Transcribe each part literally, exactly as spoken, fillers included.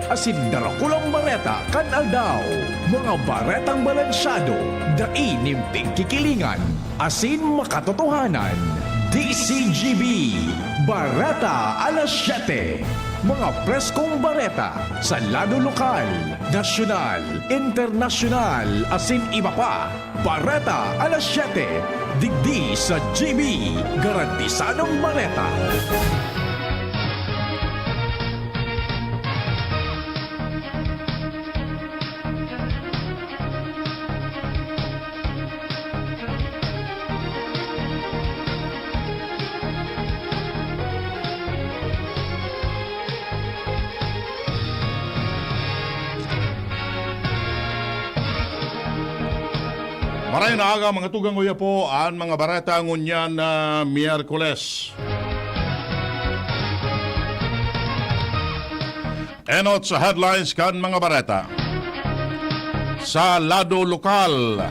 asin darakulang bareta kan aldaw. Mga baretang balansyado, dai nin pigkikilingan, asin makatotohanan. D C G B, Bareta Alas Siyete. Mga preskong bareta sa lado lokal, nasyonal, internasyonal, asin iba pa. Bareta Alas Siyete, digdi sa G B, Garantisadong Bareta. Maray na aga, mga tugang, uya po an mga bareta ngunyan na Miyerkules. Enot sa headlines kan mga bareta. Sa lado lokal,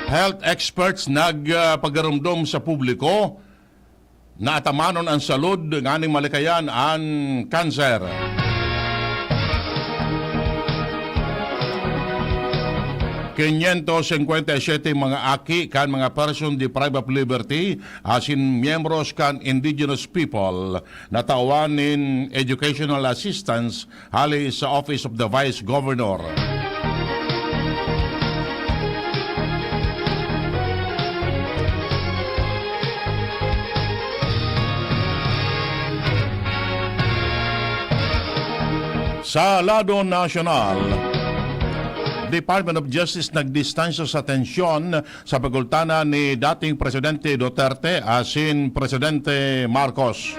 health experts nagpagarumdom sa publiko na atamanon an salud nganing malikayan an kanser. Quinientos cincuenta y siete mga aki kan mga person deprived of liberty asin miyembros kan indigenous people natawan nin educational assistance hali sa Office of the Vice Governor. Sa lado nasyonal, Department of Justice nagdistansya sa tensyon sa pagultanan ni dating Presidente Duterte asin Presidente Marcos.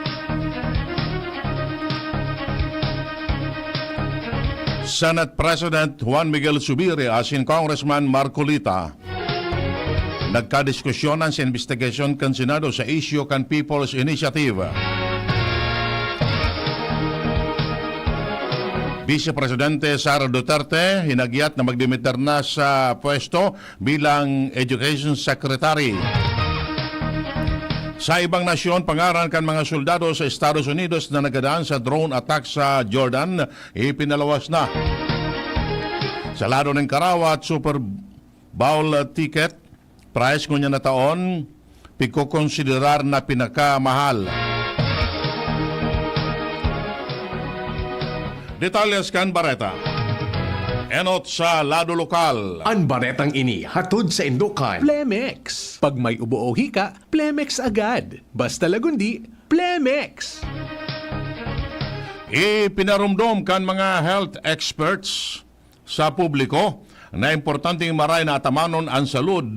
Senate President Juan Miguel Zubiri asin Congressman Marcolita nagkadiskusyonan sa imbestigasyon kan Senado sa isyu kan People's Initiative. Vice Presidente Sara Duterte hinagyat na magdimiter na sa pwesto bilang Education Secretary. Sa ibang nasyon, pangaran kan mga soldado sa Estados Unidos na nagadan sa drone attack sa Jordan, ipinalawas na. Sa lado nin karawat, Super Bowl ticket, price ngunyan na taon, pigkokonsiderar na pinakamahal. Detalles kan bareta. Enot sa lado lokal. An baretang ini hatod saindo kan Plemex. Pag may ubo o hika, Plemex agad. Basta lagundi, Plemex! Ipinarumdom kan mga health experts sa publiko na importanteng maray na atamanon an salud,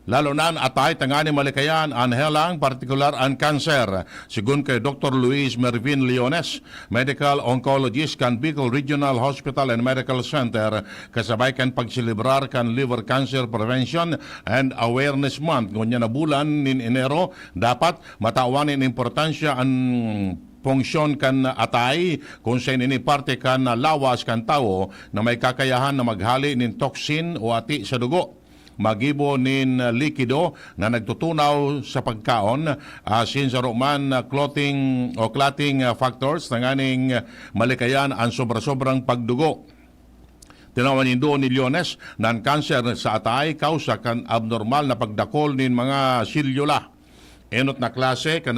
lalo na an atay, tanganing malikayan an helang, partikular an kanser. Segun kay Doktor Luis Mervin Leones, medical oncologist kan Bicol Regional Hospital and Medical Center, kasabay kan pagselebrar kan Liver Cancer Prevention and Awareness Month ngunyan na bulan nin Enero, dapat matawan nin importansya an punksyon kan atay, kun saen ini parte kan lawas kan tawo na may kakayahan na maghale nin toxin o ati sa dugo, magibo nin likido na nagtutunaw sa pagkaon, asin saro man clotting o clotting factors tanganing malikayan an sobra-sobrang pagdugo. Tinawan nindo ni Leones na an kanser sa atay kausa kan abnormal na pagdakol nin mga selyula. Enot na klase kan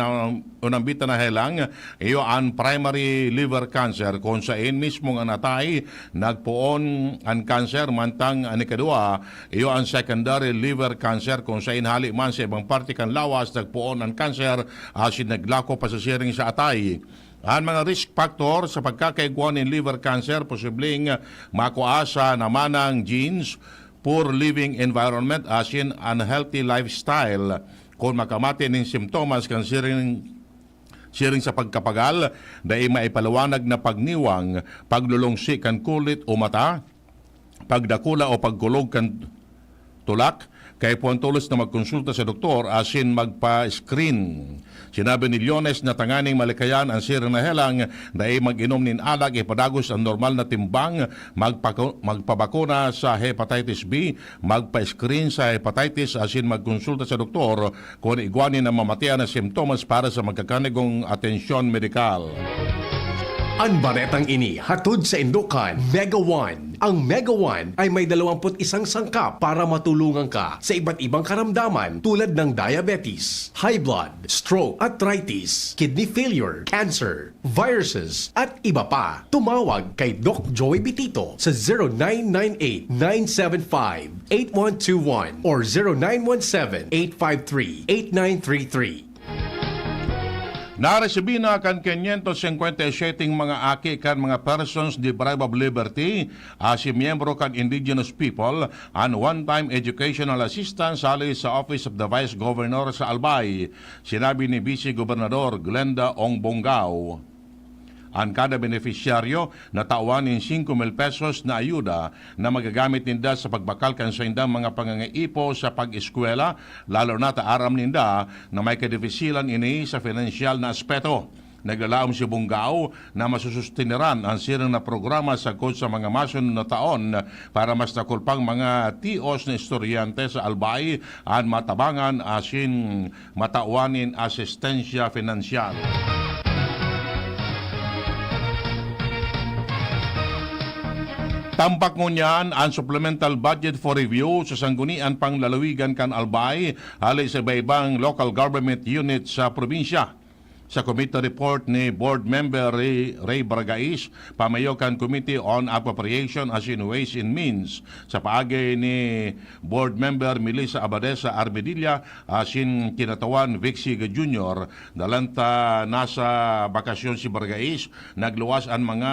unambita na helang, iyo an primary liver cancer, kun saen mismong an atay nagpoon an kanser, mantang an ikadua, iyo an secondary liver cancer, kun saen hale man sa ibang parte kan lawas nagpoon an kanser asin naglako pa sa siring sa atay. An mga risk factor sa pagkakaigwa nin liver cancer posibleng makua sa namanang genes, poor living environment, asin unhealthy lifestyle. Kun makamate nin simptomas kan siring, siring sa pagkapagal, dai maipaliwanag na pagniwang, paglulungsi kan kulit o mata, pagdakula o pagkulog kan tulak, kaipuhan tolos na magkonsulta sa doktor asin magpa-screen. Sinabi ni Leones na tanganing malikayan an siring na helang, dai mag-inom nin alak, ipadagos an normal na timbang, magpako-, magpabakuna sa hepatitis B, magpa-screen sa hepatitis asin magkonsulta sa doktor kun igwa nin namamatean na simptomas para sa magkakanigong atensyon medikal. An baretang ini hatod saindo kan Mega One. Ang Mega One ay may dalawampu't isang sangkap para matulungan ka sa iba't ibang karamdaman tulad ng diabetes, high blood, stroke, arthritis, kidney failure, cancer, viruses, at iba pa. Tumawag kay Doc Joey Bitito sa zero nine nine eight, nine seven five, eight one two one or zero nine one seven, eight five three, eight nine three three. Naresibi na kan quinientos cincuenta y siete mga aki kan mga persons deprived of liberty asin miyembro kan indigenous people an one-time educational assistance hali sa Office of the Vice Governor sa Albay. Sinabi ni Vice Gobernador Glenda Ong Bongao, an kada benepisyaryo natawan nin singko mil pesos na ayuda na magagamit ninda sa pagbakal kan saindang mga pangangaipo sa pag-eskwela, lalo na ta aram ninda na may kadifisilan ini sa pinansyal na aspeto. Naglalaom si Bongao na masusustineran an siring na programa sagkod sa mga masunod na taon para mas dakul pang mga tios na estudyante sa Albay an matabangan asin matawan nin asistensya pinansyal. Tampak ngunyan an supplemental budget for review sa Sanggunian Panglalawigan kan Albay hali sa iba-ibang local government unit sa probinsya. Sa committee report ni Board Member Ray, Ray Bargais, pamayo kan Committee on Appropriation asin Ways and Means, sa paagi ni Board Member Melissa Abadesa Armedilla asin kinatawan Vic Siga Junior, dalan ta nasa bakasyon si Bargais, nagluwas an mga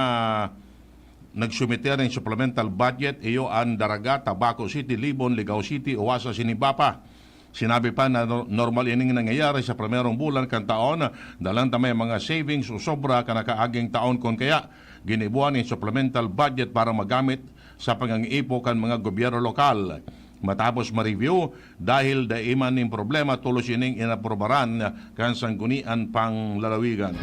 nagsumiter nin supplemental budget, iyo an Daraga, Tabaco City, Libon, Ligao City, Uwasa, Sinibapa. Sinabi pa na nor-, normal ining nangyayari sa primerong bulan kan taon, dalan ta may mga savings o sobra kan nakaaging taon, kun kaya ginibuan nin supplemental budget para magamit sa pangangaipo kan mga gobyerno lokal. Matapos ma-review, dahil dai man nin problema, tolos ining inaprubaran kan Sanggunian Panglalawigan.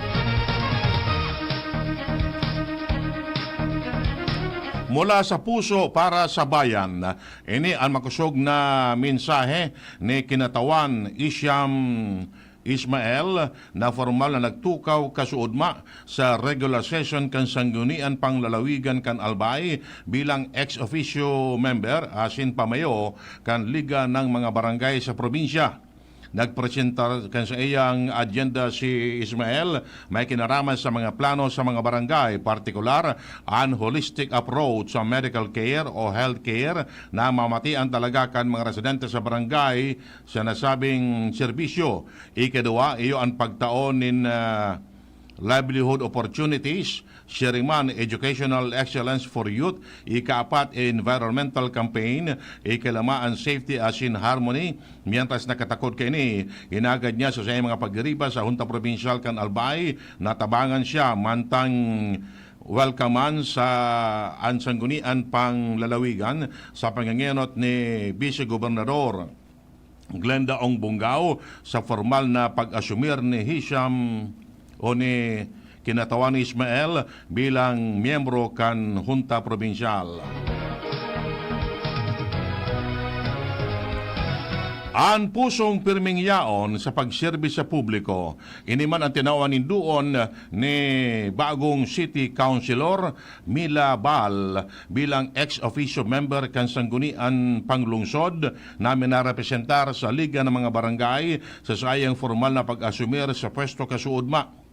Mula sa puso para sa bayan, ini an makosog na mensahe ni Kinatawan Isham Ismael na formal na nagtukaw kasuodma sa regular session kan Sanggunian Panglalawigan kan Albay bilang ex officio member asin pamayo kan Liga ng mga Barangay sa probinsya. Nagpresentar kan saiyang agenda si Ismael, may kinaraman sa mga plano sa mga barangay, partikular an holistic approach sa medical care o health care na mamatian talaga kan mga residente sa barangay sa nasabing serbisyo. Ikaduwa, iyo an pagtao nin, ah, livelihood opportunities, siring man, educational excellence for youth, ikaapat, environmental campaign, ikalima, an safety asin harmony. Mientras nakatakod kaini, inagad niya sa saiyang mga pagiriba sa Hunta Probinsyal kan Albay, natabangan siya mantang welcomean sa an Sanggunian Panglalawigan sa pangangenot ni Vice Gobernador Glenda Ong Bongao sa formal na pag-asumir ni Hisham o ni Kinatawan Ismael bilang miyembro kan Hunta Probinsyal. An pusong pirming yaon sa pagserbi sa publiko, ini man an tinawan nin duon ni bagong City Councilor Mila Bal bilang ex officio member kan Sanggunian Panglungsod na minarepresentar sa Liga ng mga Barangay sa saiyang formal na pag-asumir sa pwesto kasuodma.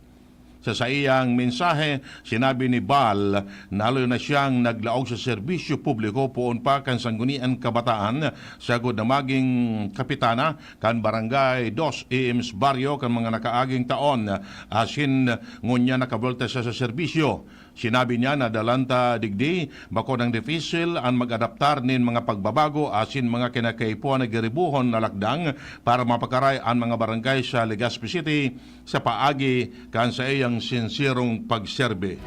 Sa saiyang mensahe, sinabi ni Bal na haloy na siyang naglaog sa serbisyo publiko poon pa kan Sanggunian Kabataan sagkod na magin kapitana kan Barangay Dos Ems Barrio kan mga nakaaging taon, asin ngunyan nakabuelta siya sa serbisyo. Sinabi niya na dalan ta digdi, bako nang dipisil an mag-adaptar nin mga pagbabago asin mga kinakaipuhan na giribohon na lakdang para mapakaray an mga barangay sa Legazpi City sa paagi kan saiyang sinserong pagserbi.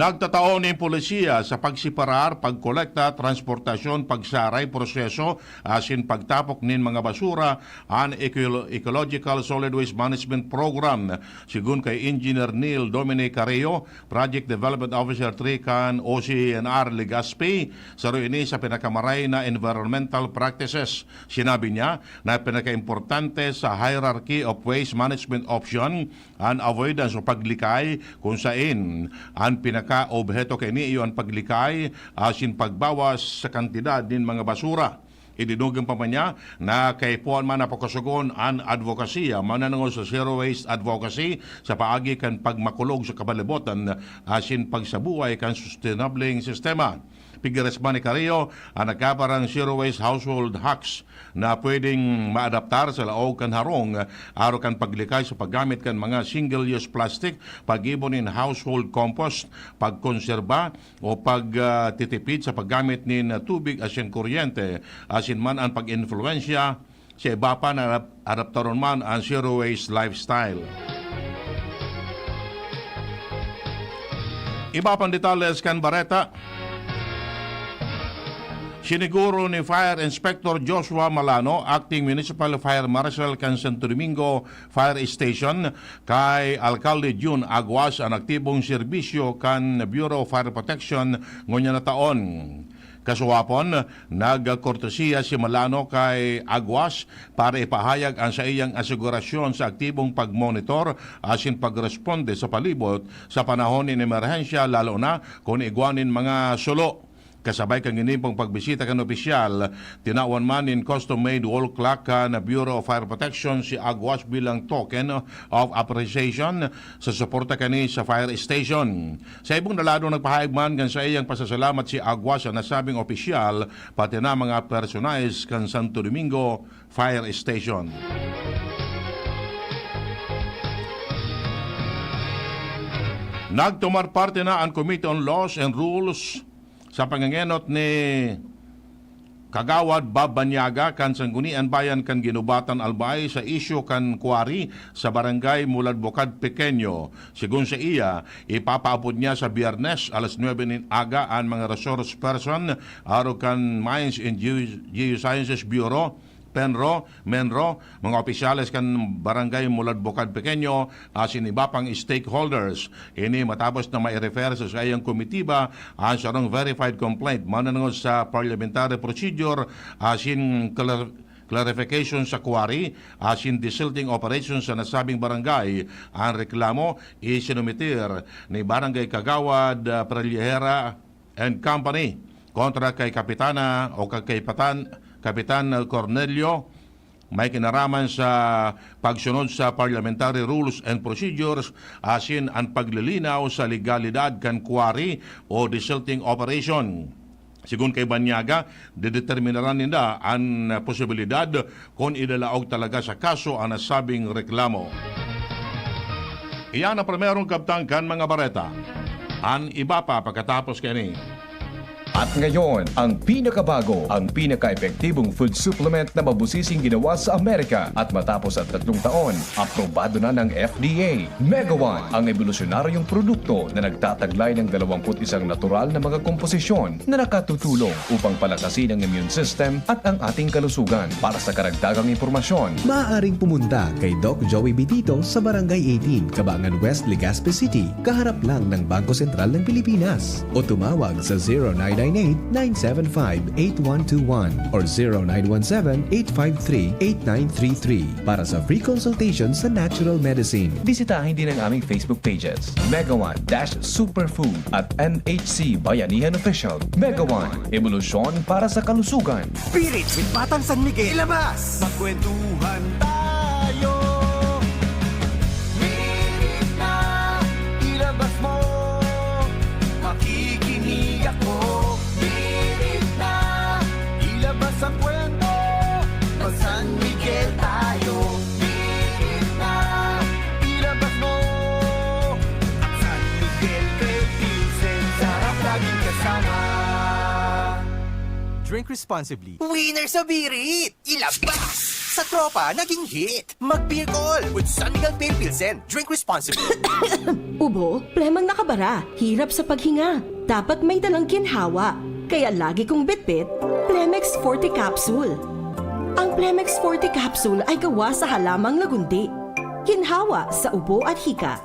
Nagtatao nin polisiya sa pagseparar, pagkolekta, transportasyon, pagsaray, proseso asin pagtapok nin mga basura an Eco-, Ecological Solid Waste Management Program, sigon kay Engineer Neil Dominic Carrillo, Project Development Officer three kan O C N R Legazpi. Saro ini sa pinakamaray na environmental practices. Sinabi niya na pinakaimportante sa hierarchy of waste management option an avoidance o paglikay, kun saen an pinakaobheto kaini iyo an paglikay asin pagbawas sa kantidad nin mga basura. Idinugang pa man niya na kaipuhan man na pakosogon an advokasya mananangol sa zero waste advocacy sa paagi kan pagmakulog sa kabalibotan asin pagsabuhay kan sustenableng sistema. Pigres man ni Carrillo an nagkaparang zero waste household hacks na pwedeng maadaptar sa laog kan harong, arog kan paglikay sa paggamit kan mga single-use plastic, paggibo nin household compost, pagkonserba o pag, ah, titipid sa paggamit nin tubig asin kuryente, asin man an pag-influensya sa iba pa na adap-, adaptaron man an zero waste lifestyle. Iba pang detalles kan bareta. Siniguro ni Fire Inspector Joshua Malano, Acting Municipal Fire Marshal kan Santo Domingo Fire Station, kay Alkalde Jun Aguas an aktibong serbisyo kan Bureau of Fire Protection ngunyan na taon. Kasuwapon, nagkortesiya si Malano kay Aguas para ipahayag an saiyang asegurasyon sa aktibong pagmonitor asin pagresponde sa palibot sa panahon nin emerhensya, lalo na kun igwa nin mga sulo. Kasabay kan ginibong pagbisita kan opisyal, tinawan man nin custom-made wall clock kan Bureau of Fire Protection si Aguas bilang token of appreciation sa suporta kani sa fire station. Sa ibong na lado, nagpahayag man kan saiyang pasasalamat si Aguas sa nasabing opisyal, pati na mga personahes kan Santo Domingo Fire Station. Nagtumar parte na an Committee on Laws and Rules sa pangangenot ni Kagawad Bob Banyaga kan Sangguniang Bayan kan Guinobatan, Albay, sa isyu kan quarry sa Barangay Muladbukad Pequeño. Sigon saiya, ipapaapod niya sa Biyernes, alas nuebe nin aga, an mga resource person arog kan Mines and Geo-, Geosciences Bureau, PENRO, MENRO, mga opisyales kan Barangay Muladbukad Pequeño, asin iba pang stakeholders. Ini matapos na mai-refer sa saiyang komitiba an sarong verified complaint mananangod sa parliamentary procedure asin clar-, clarification sa quarry asin desilting operation sa nasabing barangay. An reklamo isinumitir ni Barangay Kagawad, ah, Prellejera and Company kontra kay Kapitana o kay Kapatan-, Kapitan Cornelio, may kinaraman sa pagsunod sa parliamentary rules and procedures asin an paglilinaw sa legalidad kan quarry o desilting operation. Sigon kay Banyaga, dedeterminaran ninda an posibilidad kun idalaog talaga sa kaso an nasabing reklamo. Iyan ang primerong kabtang kan mga bareta. An iba pa pagkatapos kaini. At ngayon, ang pinakabago, ang pinaka-epektibong food supplement na mabusising ginawa sa Amerika. At matapos ang tatlong taon, aprobado na ng F D A. Mega One, ang ebolusyonaryong produkto na nagtataglay ng dalawampu't isang natural na mga komposisyon na nakatutulong upang palakasin ang immune system at ang ating kalusugan. Para sa karagdagang impormasyon, maaaring pumunta kay Doc Joey Bitito sa Barangay eighteen, Cabangan West, Legazpi City, kaharap lang ng Bangko Sentral ng Pilipinas, o tumawag sa zero nine nine eight, nine seven five, eight one two one or zero nine one seven, eight five three, eight nine three three para sa free consultation sa natural medicine. Bisitahin din ang aming Facebook pages, Mega One dash Superfood at M H C Bayanihan Official. Mega One, ebolusyon para sa kalusugan. Spirit with Batang San Miguel. Ilabas! Magkwentuhan tayo. Minit na, ilabas mo. Makikinig ako. Minit na, ilabas ang kwento. Mag-San Miguel tayo. Minit na, ilabas mo. At San Miguel Philippines, sarap laging kasama. Drink responsibly. Winner sa Birit! Ilabas! Sa tropa, naging hit. Mag-Beer Call with San Miguel Pale Pilsen. Drink responsibly. Ubo, plemang nakabara, hirap sa paghinga. Dapat may dalang ginhawa. Kaya lagi kong bitbit, Plemex Forte Capsule. Ang Plemex Forte Capsule ay gawa sa halamang lagundi. Ginhawa sa ubo at hika.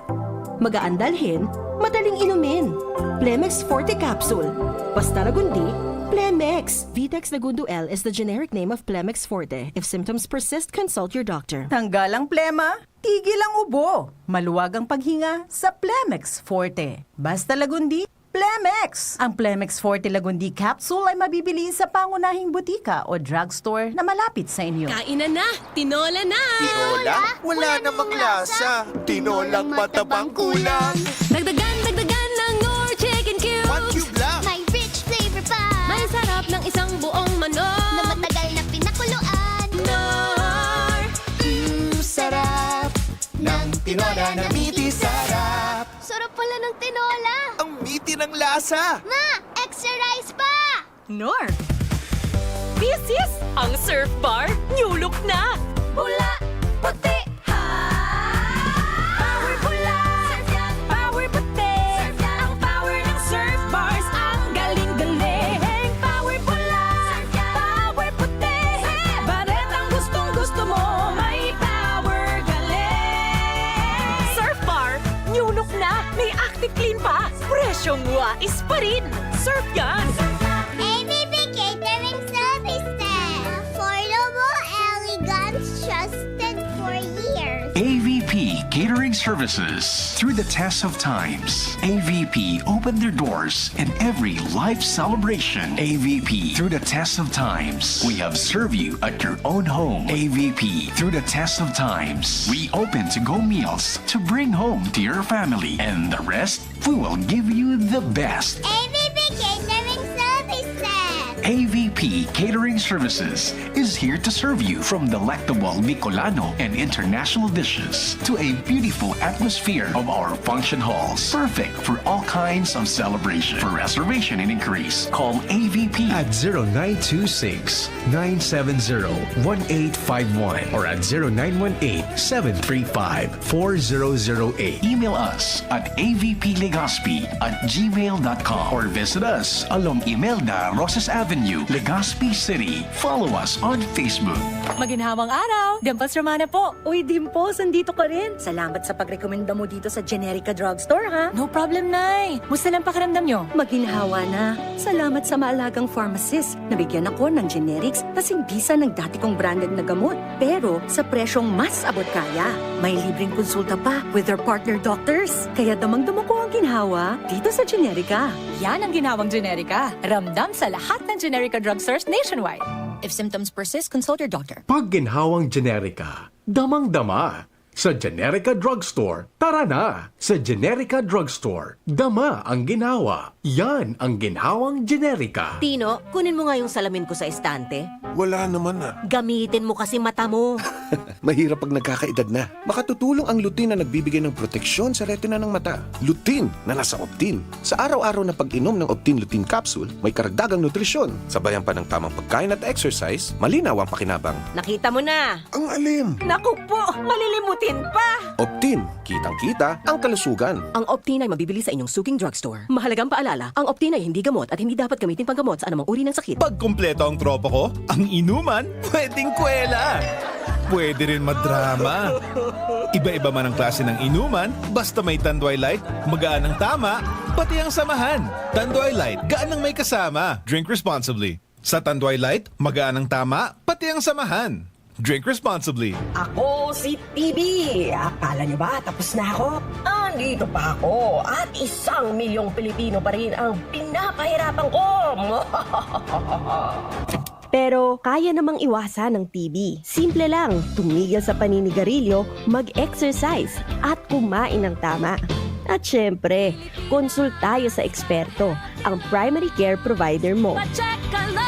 Magaan dalhin, madaling inumin. Plemex Forte Capsule. Basta lagundi, Plemex. Vitex Lagundo L is the generic name of Plemex Forte. If symptoms persist, consult your doctor. Tanggal ang plema, tigil ang ubo. Maluwag ang paghinga sa Plemex Forte. Basta lagundi, Plemex! Ang Plemex Forte Lagundi Capsule ay mabibili sa pangunahing butika o drugstore na malapit sa inyo. Kainan na! Tinola na! Tinola? Wala namang lasa. Tinolang matabang kulang. Dagdagan, dagdagan ng Knorr Chicken Cubes! One cube lang. May rich flavor pa May sarap ng isang buong manok! Na matagal na pinakuluan. Knorr! Mm, sarap ng tinola na miti sarap. Sarap pala ng tinola. Ang miti ng lasa. Ma, extra rice pa! Knorr! This is ang Surf Bar New Look na! Pula, puti, ha! Power pula! Surf yan! Power puti! Surf yan! Ang power ng Surf Bars ang galing-galing! Power pula! Surf yan! Power puti! Baretang gustong-gusto mo, may power galing! Surf Bar New Look na! May Active Clean pa! Presyong wais pa rin! Surf yan! A B P Catering Services. Affordable, elegant, trusted for years. A V P Catering Services. Through the test of times, A V P opened their doors in every life celebration. A V P, through the test of times, we have served you at your own home. A V P, through the test of times, we open to-go meals to bring home to your family. And the rest, we will give you the best. A B P Catering Services. A V P Catering Services is here to serve you, from delectable Bicolano and international dishes to a beautiful atmosphere of our function halls, perfect for all kinds of celebration. For reservation and inquiries, call A V P at zero nine two six, nine seven zero, one eight five one or at zero nine one eight, seven three five, four zero zero eight. Email us at A V P Legazpi at gmail dot com or visit us along Imelda Rosas Avenue, Legazpi City. Follow us on Facebook. Maginhawang araw! Dimples Romana po! Uy, Dimples, andito ka rin! Salamat sa pagrekomenda mo dito sa Generica Drugstore, ha? No problem, Nay! Musta lang pakiramdam nyo? Maginhawa na. Salamat sa maalagang pharmacist. Nabigyan ako ng generics kasing bisa ng dati kong branded na gamot. Pero sa presyong mas abot kaya. May libreng konsulta pa with their partner doctors. Kaya damang-dama ko ang ginhawa dito sa Generica. Yan ang ginhawang Generica. Ramdam sa lahat ng Generica drugstores nationwide. If symptoms persist, consult your doctor. Pag ginhawang Generica, damang-dama. Sa Generica Drugstore, tara na! Sa Generica Drugstore, dama ang ginhawa. Yan ang ginhawang Generica. Tino, kunin mo nga yung salamin ko sa estante. Wala naman ah. Gamitin mo kasi mata mo. Mahirap pag nagkakaedad na. Makatutulong ang lutein na nagbibigay ng proteksyon sa retina ng mata. Lutein na nasa Optin. Sa araw-araw na pag-inom ng Optin Lutein Capsule, may karagdagang nutrisyon. Sabayan pa ng tamang pagkain at exercise, malinaw ang pakinabang. Nakita mo na. Ang alim! Naku po, malilimutin pa! Optin, kitang-kita ang kalusugan. Ang Optin ay mabibili sa inyong suking drugstore. Mahalagang paalala, ang Optin ay hindi gamot at hindi dapat gamitin panggamot sa anumang uri ng sakit. Pag kumpleto ang tropa ko, ang inuman, pwedeng kwela. Pwede rin madrama. Iba-iba man ang klase ng inuman, basta may Tanduay Light, magaan ang tama, pati ang samahan. Tanduay Light, gaan ang may kasama. Drink responsibly. Sa Tanduay Light, magaan ang tama, pati ang samahan. Drink responsibly. Ako si T B. Akala nyo ba tapos na ako? Andito pa ako at isang milyong Pilipino pa rin ang pinapahirapan ko. Pero kaya namang iwasan ng T B. Simple lang, tumigil sa paninigarilyo, mag-exercise, at kumain ng tama. At syempre, konsultayo sa eksperto, ang primary care provider mo. Pa-check ka lang!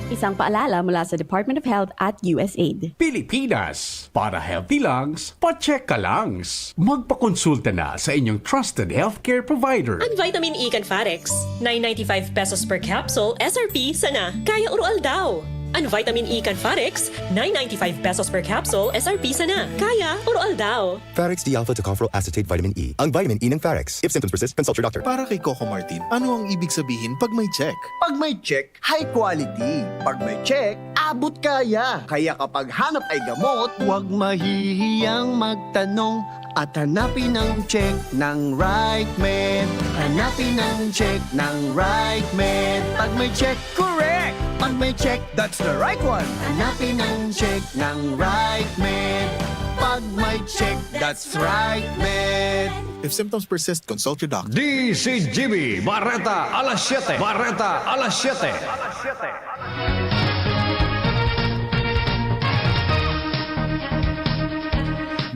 Isang paalala mula sa Department of Health at U S aid. Pilipinas, para healthy lungs, pa-check ka lungs. Magpakonsulta na sa inyong trusted healthcare provider. An vitamin E kan Farex, nine ninety-five pesos per capsule, S R P sana. Kaya oro aldaw. An vitamin E kan Farex, nine ninety-five pesos per capsule, S R P sana. Kaya oro aldaw. Farex D-alpha tocopherol acetate vitamin E. Ang vitamin E ng Farex. If symptoms persist, consult your doctor. Para kay Coco Martin, ano ang ibig sabihin pag may check? Pag may check, high quality. Pag may check, abot kaya. Kaya kapag hanap ay gamot, huwag mahihiyang magtanong at hanapin ang check ng right med. Hanapin ang check ng right med. Pag may check, correct! Pag may check, that's the right one. Hanapin ang check ng right med. Pag may check, that's right med. If symptoms persist, consult your doctor. D C G B, Bareta alas siyete. Bareta alas siyete.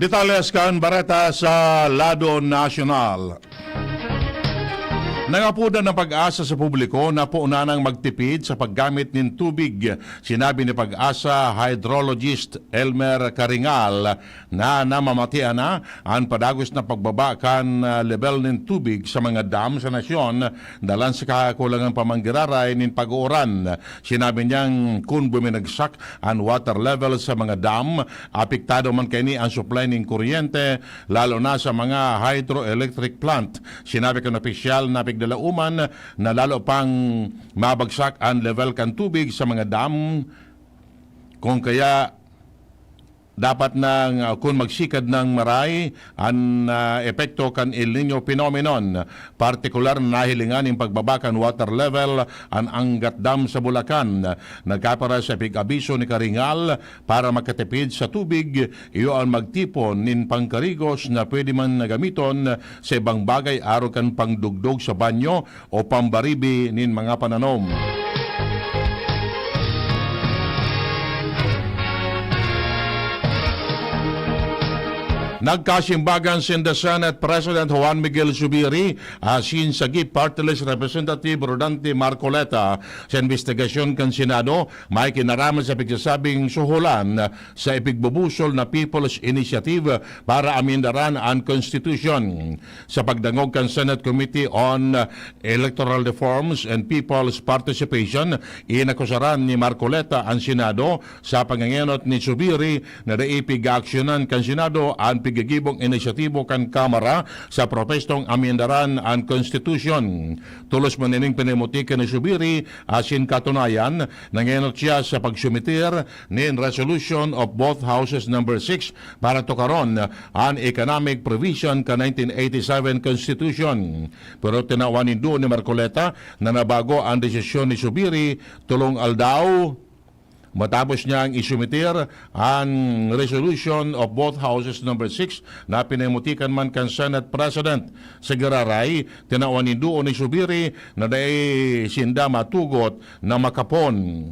Detalles kan bareta sa lado nasyonal. Nangapodan ang PAGASA sa publiko na poon nang magtipid sa paggamit nin tubig. Sinabi ni PAGASA Hydrologist Elmer Caringal na namamatian na an padagos na pagbaba kan, ah, lebel nin tubig sa mga dam sa nasyon dalan sa kakulangan pa man giraray nin pag-uuran. Sinabi niyang kun buminagsak an water level sa mga dam, apektado man kaini an supply nin kuryente, lalo na sa mga hydroelectric plant. Sinabi kan opisyal na pigdalauman na lalo pang mabagsak an level kan tubig sa mga dam, kung kaya dapat nang, ah, kun magsikad nang maray an, ah, epekto kan El Niño phenomenon. Partikular na nahilingan nin pagbaba kan water level an Angat Dam sa Bulacan. Nagkapara sa pig-abiso ni Caringal para makatipid sa tubig, iyo an magtipon nin pangkarigos na pwede man na gamiton sa ibang bagay arog kan pangdugdog sa banyo o pambaribi nin mga pananom. Nagkasimbagan sinda Senate President Juan Miguel Zubiri asin Sagip Party List Representative Rodante Marcoleta sa imbestigasyon kan Senado may kinaraman sa pigsasabing suhulan sa ipigbubusol na People's Initiative para amendaran an Constitution. Sa pagdangog kan Senate Committee on Electoral Reforms and People's Participation, inakusaran ni Marcoleta an Senado sa pangangenot ni Zubiri na dai pig-aaksyonan kan Senado an pigagibong inisyatibo kan Kamara sa propestong amendaran an Constitution. Tolos man ining pinamuti kan Zubiri asin katunayan, nangenot siya sa pagsumitir nin Resolution of Both Houses Number six para tukaron an economic provision kan nineteen eighty-seven Constitution. Pero tinawan nindo ni Marcoleta na nabago an desisyon ni Zubiri tolong aldaw matapos niyang isumitir an Resolution of Both Houses Number six na pinamutikan man kan Senate President. Sa giraray, tinawan nindo ni Zubiri na dai sinda matugot na makapon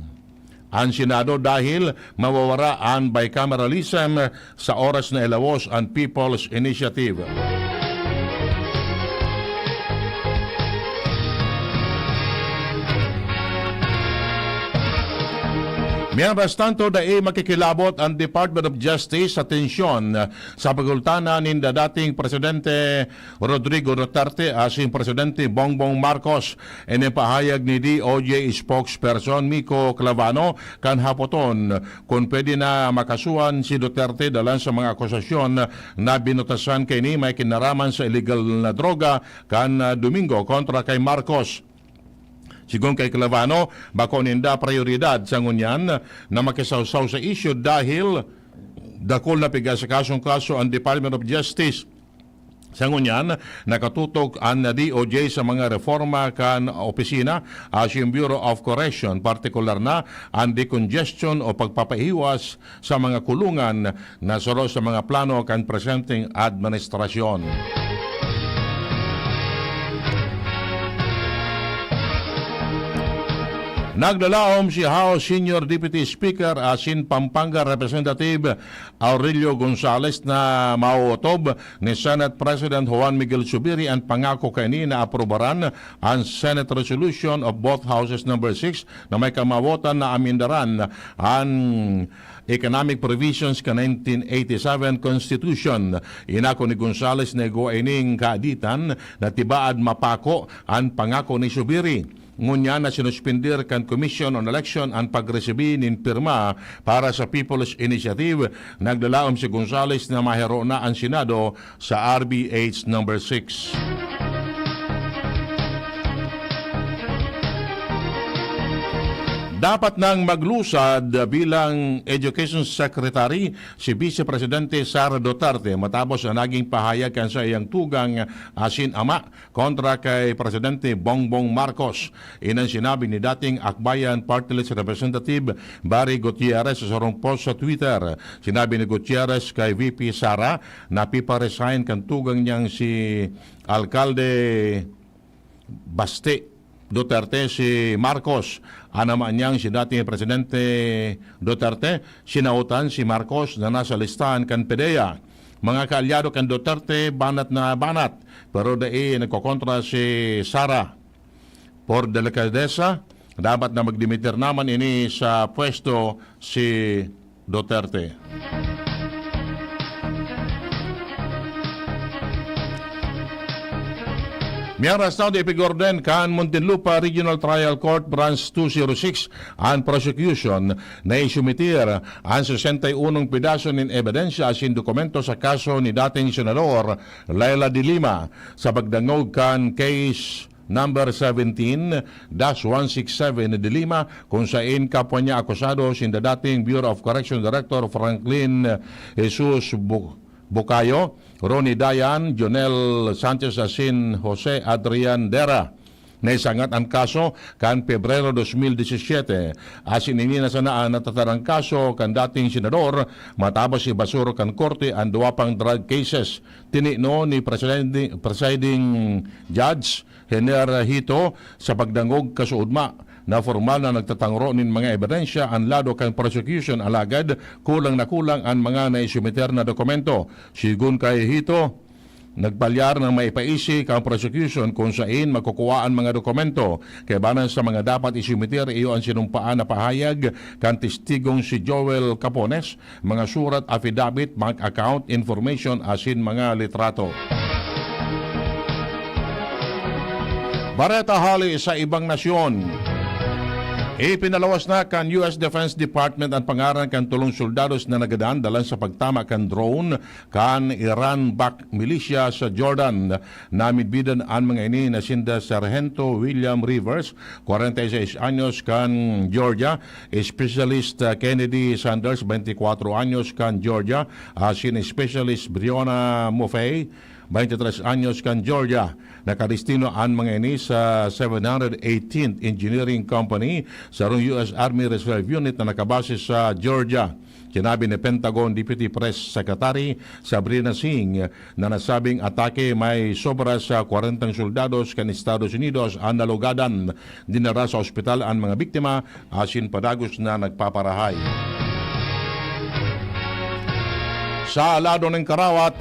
an Senado dahil mawawara an bicameralism sa oras na ilawos an People's Initiative. Mientras tanto, dai makikilabot ang Department of Justice sa tensyon sa pagultanan ninda dating Presidente Rodrigo Duterte asin Presidente Bongbong Marcos. Ini pahayag ni D O J spokesperson Miko Clavano kan hapoton kun pwede na makasuhan si Duterte dalan sa mga akusasyon na binutasan kaini may kinaraman sa iligal na droga kan, ah, Domingo kontra kay Marcos. Sigon kay Clavano, bako ninda prayoridad sa ngunyan na makisawsaw sa isyu dahil dakul na pigasakasong kaso ang Department of Justice. Sa ngunyan, nakatutok an D O J sa mga reforma kan opisina asin Bureau of Correction, partikular na an decongestion o pagpapahiwas sa mga kulungan na saro sa mga plano kan presenteng administrasyon. Nagdalaom si House Senior Deputy Speaker asin Pampanga Representative Aurelio Gonzales na maotob ni Senate President Juan Miguel Zubiri an pangako kaini na aprobaran an Senate Resolution of both Houses Number six na may kamawotan na amendaran an economic provisions kan nineteen eighty-seven Constitution. Inako ni Gonzales na igwa ining kaaditan na tibaad mapako an pangako ni Zubiri. Ngunyan na sinuspender kan Commission on Election an pagresibi nin pirma para sa People's Initiative, nagdalaom si Gonzales na mahero na an Senado sa R B H number six. Dapat nang maglusad bilang Education Secretary si Vice Presidente Sara Duterte matapos na naging pahayag kan saiyang tugang asin ama kontra kay Presidente Bongbong Marcos. Iyan an sinabi ni dating Akbayan Party List Representative Barry Gutierrez sa sarong post sa Twitter. Sinabi ni Gutierrez kay V P Sara na pipa-resign kan tugang niyang si Alkalde Baste Duterte si Marcos. An ama niyang si dating Presidente Duterte, sinautan si Marcos na nasa listahan kan PDEA. Mga kaalyado kan Duterte, banat na banat, pero dai nagkokontra si Sara. Por delikadesa, dapat na magdimitir naman ini sa pwesto si Duterte. Miyaras na ipigorden kan Muntinlupa Regional Trial Court Branch two zero six an prosecution na isumitir an sesenta y unong pedaso nin ebidensya asin dokumento sa kaso ni dating Senador Leila de Lima sa pagdangog kan case number seventeen dash one six seven de Lima, kung sain kapwa niya akusado sinda dating Bureau of Correction Director Franklin Jesus Bu-, Bucayo, Ronnie Dayan, Jonel Sanchez asin Jose Adrian Dera. Naisangat an kaso kan Pebrero dos mil disisiete. Asin ini na sana an natatarang kaso kan dating senador matapos ibasura kan korte an duwa pang drug cases. Tininon ni Presiding, Presiding Judge Hener Hito sa pagdangog kasuodma na formal na nagtatangro nin mga ebidensya an lado kan prosecution, alagad kulang na kulang an mga naisumiter na dokumento. Sigon kay Hito, nagpalyar na maipaisi kan prosecution kung sain magkukua an mga dokumento. Kaibanan sa mga dapat isumiter, iyo an sinumpaan na pahayag kan testigong si Joel Capones, mga surat, affidavit, bank account information asin mga litrato. Bareta hali sa ibang nasyon. Ipinalawas na kan U S Defense Department an pangaran kan tolong soldados na nagadan dalan sa pagtama kan drone kan Iran-backed militia sa Jordan. Namidbidan an mga ini na sinda Sarhento William Rivers, kwarenta y seis anyos, kan Georgia, Specialist, ah, Kennedy Sanders, beintikwatro anyos, kan Georgia, asin Specialist Briona Mofei, beintitres anyos, kan Georgia. Nakadestino an mga ini sa seven hundred eighteenth Engineering Company, sarong U S Army Reserve Unit na nakabase sa Georgia. Sinabi ni Pentagon Deputy Press Secretary Sabrina Singh na nasabing atake may sobra sa kwarentang soldados kan Estados Unidos an nalugadan. Dinara sa ospital an mga biktima asin padagos na nagpaparahay. Sa lado nin karawat,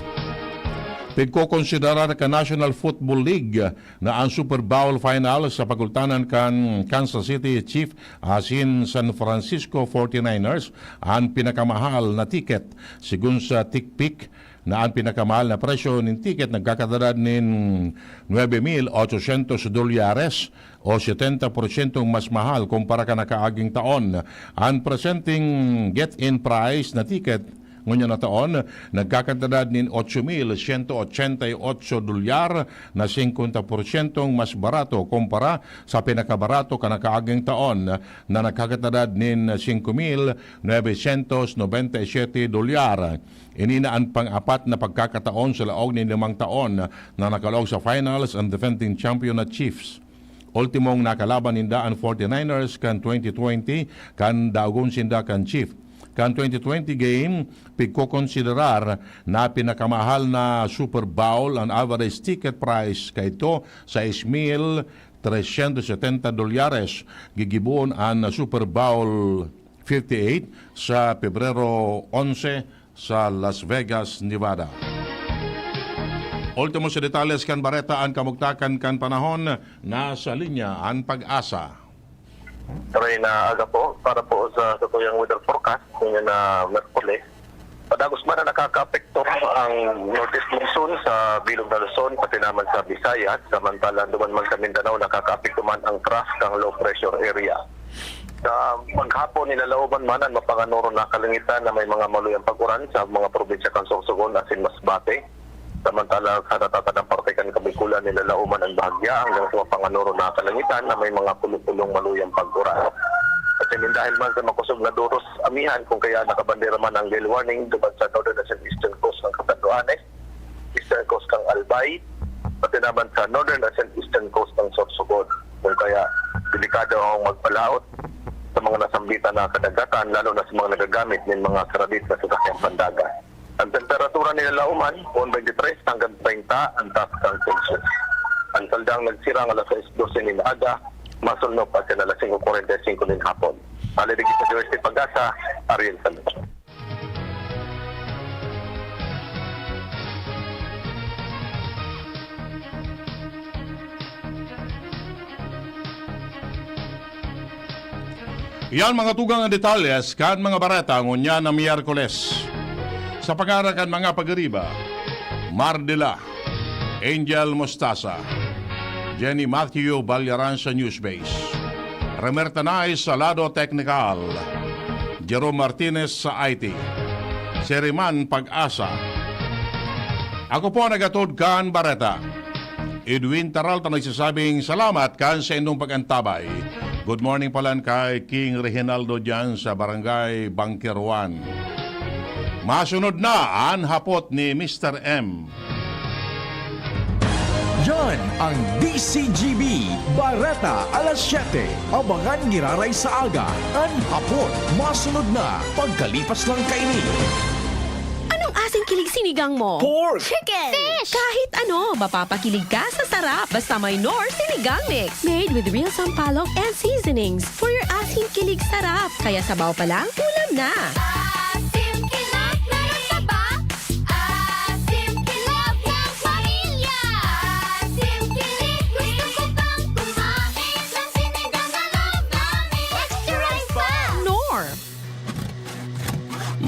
pigkokonsiderar kan National Football League na an Super Bowl final sa pagultanan kan Kansas City Chiefs asin San Francisco forty-niners an pinakamahal na ticket. Segun sa TickPick, na an pinakamahal na presyo nin ticket nagkakatadad nin nuebe mil ochocientos dolyares o setenta porsyentong mas mahal kumpara kan nakaaging taon. An presenteng get-in price na ticket ngunyan na taon nagkakatadad nin ocho mil siento ochenta y ocho dolyar, na singkwenta porsyentong mas barato kumpara sa pinakabarato kan nakaaging taon na nagkakatadad nin singko mil novecientos nobenta y siete dolyar. Ini na an pang-apat na pagkakataon sa laog nin limang taon na nakalaog sa finals an defending champion na Chiefs. Ultimong nakalaban ninda an forty-niners kan twenty twenty, kan daogon sinda kan Chief. Kan twenty twenty game, pigkokonsiderar na pinakamahal na Super Bowl an average ticket price kaidto sais mil trescientos setenta dolyares. Gigibohon an Super Bowl fifty-eight sa Pebrero onse sa Las Vegas, Nevada. Ultimo sa detalles kan bareta, an kamugtakan kan panahon, nasa linya an PAGASA. Reyna, aga po. Para po sa satuyang weather forecast, ngayon na Merkules, padagos man na nakakaapekto ang northeast monsoon sa bilog na Luzon, pati naman sa Visayas. Samantalang duman man sa Mindanao, nakakaapekto man ang trough kang low pressure area. Sa maghapon, nilalaoman man an mapanganoro na kalangitan na may mga maluyang pag-uran sa mga probinsya kan Sorsogon asin Masbate. Samantala, sa natatandang parte kan Kabikulan, nilalaoman an bahagya hanggang sa mapanganoro na kalangitan na may mga kulong-kulong maluyang pag-uran. Asin dahil man sa makusog na duros, amihan, kung kaya nakabandera man ang gale warning duman sa northern asin eastern coast ng Catanduanes, eastern coast kang Albay, pati naman sa northern asin eastern coast ng Sorsogon. Kung kaya, delikado ang magpalaot sa mga nasambitan na kadagatan, lalo na sa mga nagagamit ng mga karabit na sasakyang pandagat. Ang temperatura nila lauman, one twenty-three hanggang treinta ang taas kang Celsius. Ang saldang nagsirang alas sais dose nin aga, masulnop asin alas singko kwarenta y singko nin hapon. Hali digdi sa Diversity Pag-asa, Ariel Salud. Yan, mga tugang, ang detalles kan mga bareta ngunyan na Miyerkules. Sa pangaran kan mga pag-ariba, Mardela, Angel Mostaza, Jenny Matthew Balyaran sa Newsbase, Remer Tanay sa lado teknikal, Jerome Martinez sa I T, Seriman Pag-asa. Ako po nagatod kan bareta, Edwin Taralta, nagsasabing salamat kan saindong pag-antabay. Good morning palan kay King Reginaldo diyan sa Barangay Bangkeruan. Masunod na an hapot ni Mister M. Yan ang D C G B, Bareta alas siyete. Abangan giraray sa aga. An hapot, masunod na, pagkalipas lang kaini. Anong asing kilig sinigang mo? Pork! Chicken! Fish! Kahit ano, mapapakilig ka sa sarap. Basta may Knorr Sinigang Mix. Made with real sampalok and seasonings. For your asing kilig sarap. Kaya sabaw pa lang, ulam na. Asim kilig, meron sa ba? Asim kilig ng pamilya. Asim kilig, gusto ko pang kumain ng sinigang na loob namin. Extra rice pa! Knorr.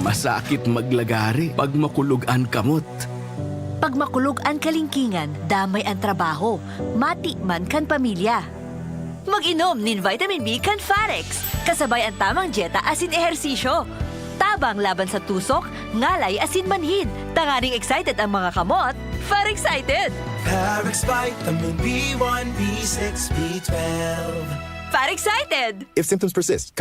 Masakit maglagari pag makulog an kamot. Pag makulog an kalingkingan, damay an trabaho, mati man kan pamilya. Mag-inom nin vitamin B kan Farex, kasabay an tamang dyeta asin ehersisyo. Tabang laban sa tusok, ngalay asin manhid, tanganing excited ang mga kamot. Far excited! Parex Vitamin B one, B six, B twelve. Far excited! If symptoms persist,